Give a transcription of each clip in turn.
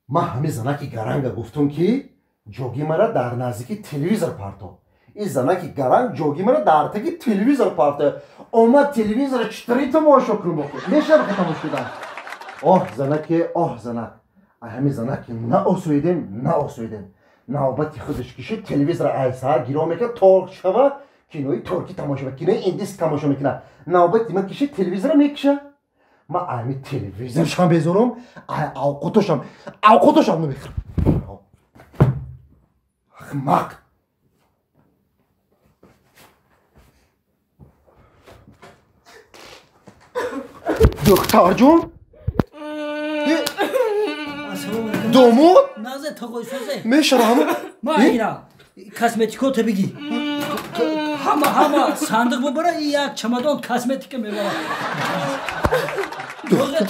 Ман ҳамин занаки гаранга гуфтум, ки ҷоги мара дар наздики телевизор парто. Ин занаки гаранг ҷоги мара дар таги телевизор парто. Омад телевизора читори тамошо кунум. Мешава тамошо кунам. Оҳ занаке, оҳ занак. Ай ҳамин занаки наосоидем, наосоидем. Навбати худаш кишид, телевизора ай саҳар гиро мекард, то шава кинои туркӣ тамошо мекунад, кинои индис тамошо мекунад. Навбати ман кишид, телевизора мекиша. Ман ами телевизоршам безорум, ай авқотошам, авқотошам намехӯрам. Ахмақ. Духтарҷон? Домод? Назе тағой созе. Мешава ҳама? Ма ина косметикота бигӣ. Ҳама ҳама сандиқ бубара, як чамадон косметика мебара.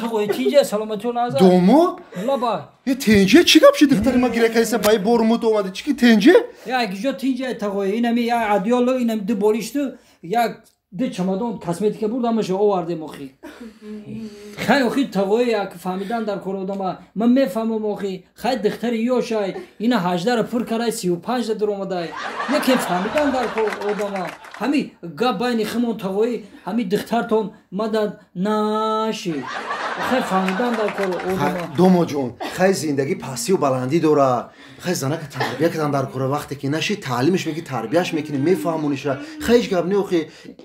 Тағой тинҷа саломатиё назар. Домод? Лаба. Е тинҷа чӣ гап шид духтари ма гиря кайса бай бормуд омада чӣ ки тинҷа? Як ҷо тинҷа тағой инами як адёло инами ду болишту як ду чамадон косметика бурд ҳамаша овардем охи. Хай охи тағои як фаҳмидан дар кор одама. Ман мефаҳмам охи. Хай духтари ёшай ина 18-ра пур карай 35-да дуромадай. Яке фаҳмидан дар кор одама. Ҳами гап байни химон тағои ҳами духтартон мадад наши. Хай фаҳмидан дар кор одама. Домоҷон, хай зиндагӣ пастию баландӣ дорад. Хай занака тарбия кардан дар кора вақте ки наши таълимаш мекунӣ, тарбияш мекунӣ, мефаҳмониша. Хай ҳеҷ гап не охи.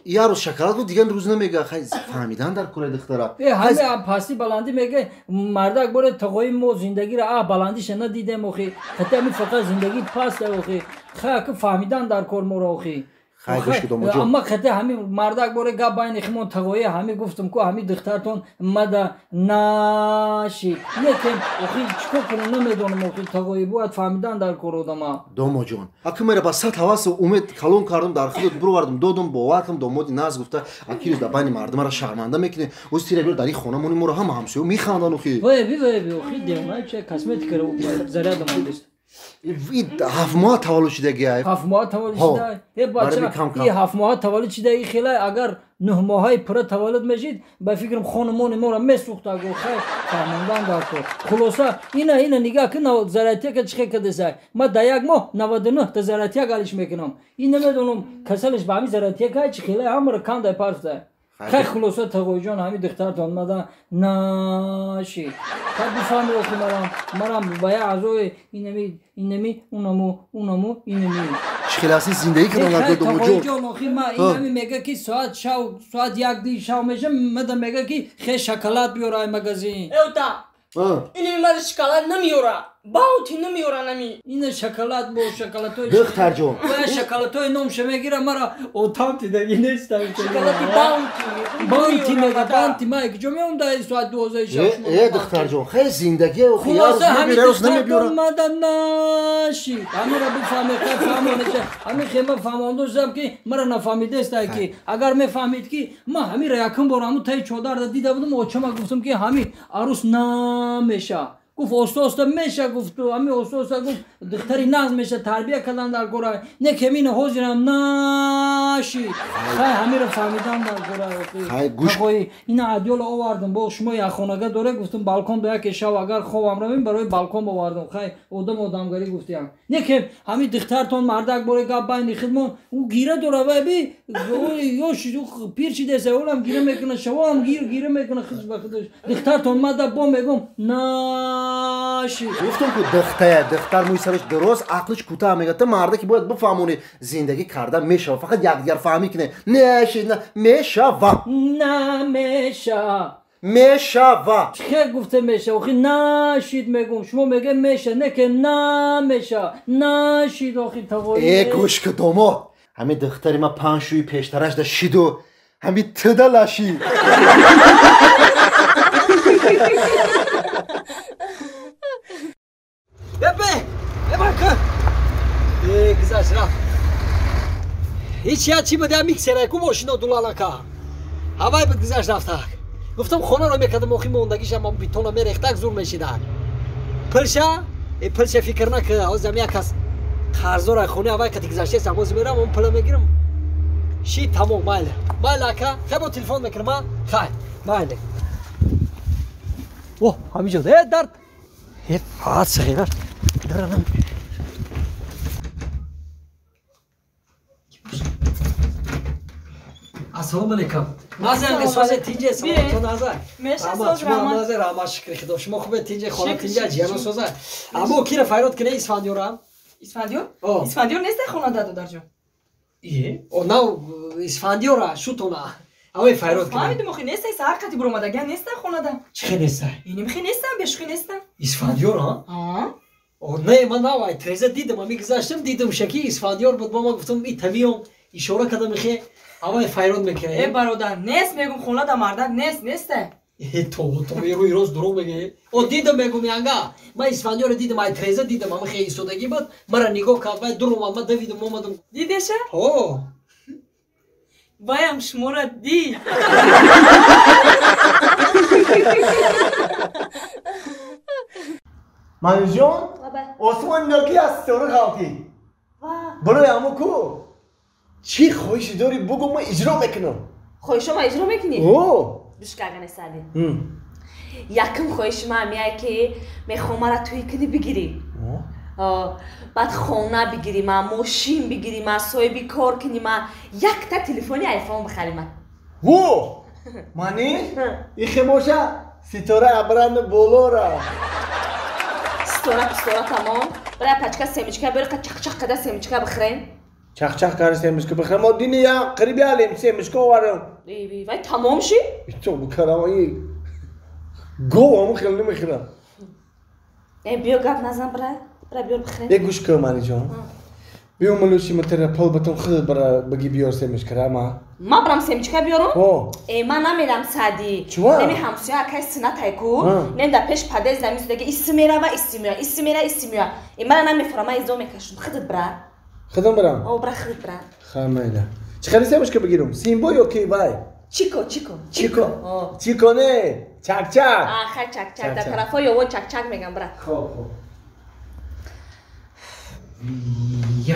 Як рӯз шоколад буд, дигар рӯз намега. Хай фаҳмидан дар кораи духтара. Ҳаме пасти баландӣ мега мардак боре тағои мо зиндагиро а баландиша надидем охи. Ҳатто ҳами фақат зиндагӣ паст охи. Хай ака фаҳмидан дар кор моро охи. Хай гӯш кун домоҷон. Амма хате ҳами мардак боре гап байни химон тағои ҳами гуфтум ку ҳами духтартон мада наши. Лекин охи чикор кунам намедонам охи тағои бояд фаҳмидан дар кор одама. Домоҷон, аки мера ба сад ҳавасу умед калон кардум, дар худат бировардум, додум, бовар кардум, домоди наз гуфта, аки рӯз дар байни мардумара шарманда мекунӣ. Оз тира биёр дар ин хона монӣ моро ҳама ҳамсоё механданд охи. Вай би вай би охи девона че косметикаро заряд омадест. Ҳафт моҳ таваллуд шидагиай. 7 моҳ таваллуд шида. Э бача, и 7 моҳ таваллуд шида, и хелай агар 9 моҳаи пурра таваллуд мешид, ба фикрам хонумони моро месӯхта го. Хай фаҳмондан дар кор. Хулоса ина ина нигаҳ кун заратяка чӣ хел кадесай. Ма дар як моҳ 99 та заратяк алиш мекунам. Ин намедонам касалиш ба ҳамин заратяка чӣ хелай ҳамаро кандай парфта. Хай хулоса тағоиҷон ҳами духтартон мада наши. Хай бифаҳми охи марам, марам ба як аъзои инами инами унаму унаму инами. Чӣ хел ҳасти зиндагӣ кардан дар домоҷон? Тағоиҷон охи ма инами мега ки соат шав соат як ди шав меша мада мега ки хе шоколад биёр ай магазин. Эвта. Инами мада шоколад намеёра. Баунти намеёра нами. Ина шоколад бо шоколадҳои духтарҷон. Ва шоколадҳои номша мегира мара отам тидаги нест. Шоколади баунти. Баунти мега баунти ма куҷо меом дар соат 12 шаб. Э духтарҷон, хай зиндагӣ охи хулоса ҳами духтартон мада наши. Ҳамира бифаҳме, хай фаҳмонеша. Ҳами хема фаҳмондошам ки мара нафаҳмидестай ки агар мефаҳмид ки ма ҳамира якум бор ҳамун таи чодарда дида будум, очама гуфтум ки ҳами арӯс намеша. Гуфт оста оста меша гуфту ҳами оста оста гуфт духтари нағз меша тарбия кардан дар кора. Не кемина ҳозирам наши. Хай ҳамиро фаҳмидан дар кора. Тағои ина адёла овардум бо шумо як хонага доре гуфтум балкон до яке шав агар хобам равем барои балкон овардум. Хай одам одамгарӣ гуфтиям. Не ке ҳами духтартон мардак боре гап байни хидмон ӯ гира дора вай би ёш пир шидеса олам гира мекуна шавоам гир гира мекуна худш ба худш. Духтартон мада бо мегум наши. Гуфтум ку духтая, духтар мӯи сараш дароз, ақлиш кӯтаҳ мега. Ту марда ки бояд бифаҳмонӣ зиндагӣ карда мешава, фақат якдигарфаҳмӣ кунӣ. Неши, на мешава. Намеша. Мешава. Чӣ гуфта меша? Охи нашид мегум. Шумо меге меша, не ке намеша. Нашид охи тағои. Э гӯш ку домод. Ҳами духтари ма панҷ шӯи пештараш да шиду ҳами туда лашид. Бебе! Бебака! Э, гузашт рафт. Ҳеҷ як чӣ буд, як миксерайку мошино дулалака. Ҳавай буд гузашт рафтак. Гуфтам хонаро мекардам, охи мондагишам бетона мерехтак зур мешидак. Пулша? Э, пулша фикр накун, ҳозирам як кас қарздора хонаи ҳавай қати гузаштаестам, ҳозир мерам, он пула мегирам. Ши тамом, майли. Майли ака, хай бо телефон мекунам, а? Хай, майли. О, ҳамиҷо. Э, дард. Ҳа, даранам. Ассалому алайкум. Мазан созе тинҷе саломатон аза. Раҳмат, раҳмат, шукри Худо. Шумо хубе тинҷе, хона тинҷе, ҷиҳано соза. Аммо кира файрод кине Исфандиёра? Исфандиёр? Исфандиёр нест хона додарҷон. Е, о нав Исфандиёра шутона. Авай файрод кине. Фаҳмидум, охи нест, саҳар қати буромадаган нест хонада. Чӣ хел нест? Иним хе нестам, бешухи нестам. Исфандиёр, ҳа? Ҳа. О не, ман нав ай треза дидам, ами гузаштам, дидам шаки Исфандиёр буд, ба ман гуфтам и тамиём, ишора кардам хе. Авай файрод мекунӣ. Э бародар, нест мегум хонада мардак нест, несте. Э то рӯи рост дурӯғ мегӯӣ. О дидам мегум янга. Ман Исфандиёро дидам, ай треза дидам, ама хе истодагӣ буд, мара нигоҳ кард, вай дур омад, ман давидам омадам. Дидеша? Ҳо. Ваям шуморо дид. Манижон, осмон ноки аз ситора ғалтӣ. Барои ҳамо ку? Чӣ хоҳиши дорӣ бугӯ, ман иҷро мекунам. Хоҳишо ма иҷро мекунӣ? О! Бишкагане сади. Якум хоҳиши ман ҳамияе ки мехоҳам мара тӯй кунӣ бигирӣ. Баъд хона бигирӣ ма, мошин бигирӣ ма, соҳиби кор кунӣ ма, якта телефони айфон бихарӣ ма. Во! Мани? Ихе боша ситора абрани болора. Ситора пистора тамом. Бира пачка семечка бир чақчақ када семечка бихӯрем. Чақчақ кара семечка бихӯрем. Мо дини я қариби алем семечка оварам. Вай тамом ши? То букарам и гов ҳамон хеле намехӯрам. Э биё гап назан бира. Бира биёр бихӯрем. Э гӯш кун Маниҷон. Биё малӯши матара пул батам худ бира баги биёр семечкара ма. Ма бирам семечка биёрам? Ҳо. Э ман намерам сади. Чува? Неми ҳамсоя акай синатай ку. Нем дар пеш падез замин судаги иси мерава, иси меоя, иси мера, иси меоя. Э мара намефурам, ман изо мекашам. Худат бира. Худам бирам? О, бира худат бира. Хай майла. Чӣ хели семечка бигирам? Симбо ё ки вай? Чико, чико. Чико. Чико не, чак-чак. А, хай чак-чак. Дар тарафҳои ёвон чак-чак мегам, бира. Хоб, хоб. Я.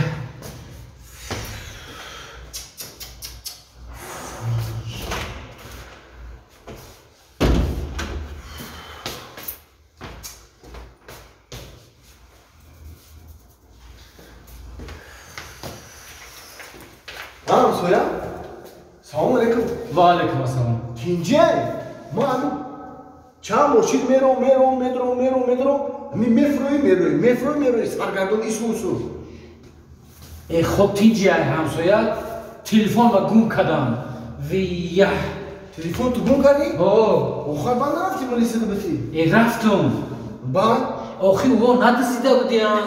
ҳамсоя, салому алейкум. Ва алейкум ассалом. Тинҷай, ман ҳамин чанд мошин мером, мером, медром, мером, медром, ҳамин мефурӯӣ, мерӯӣ, мефурӯӣ, мерӯӣ, саргардон ису усу. Э хоб тинҷай ҳамсоя, телефонма гум кардам. Вия. Телефон ту гум кардӣ? Ҳо. Охир банд нарафтӣ милисияда битӣ? Э рафтум. Банд? Охир во надизида будиям.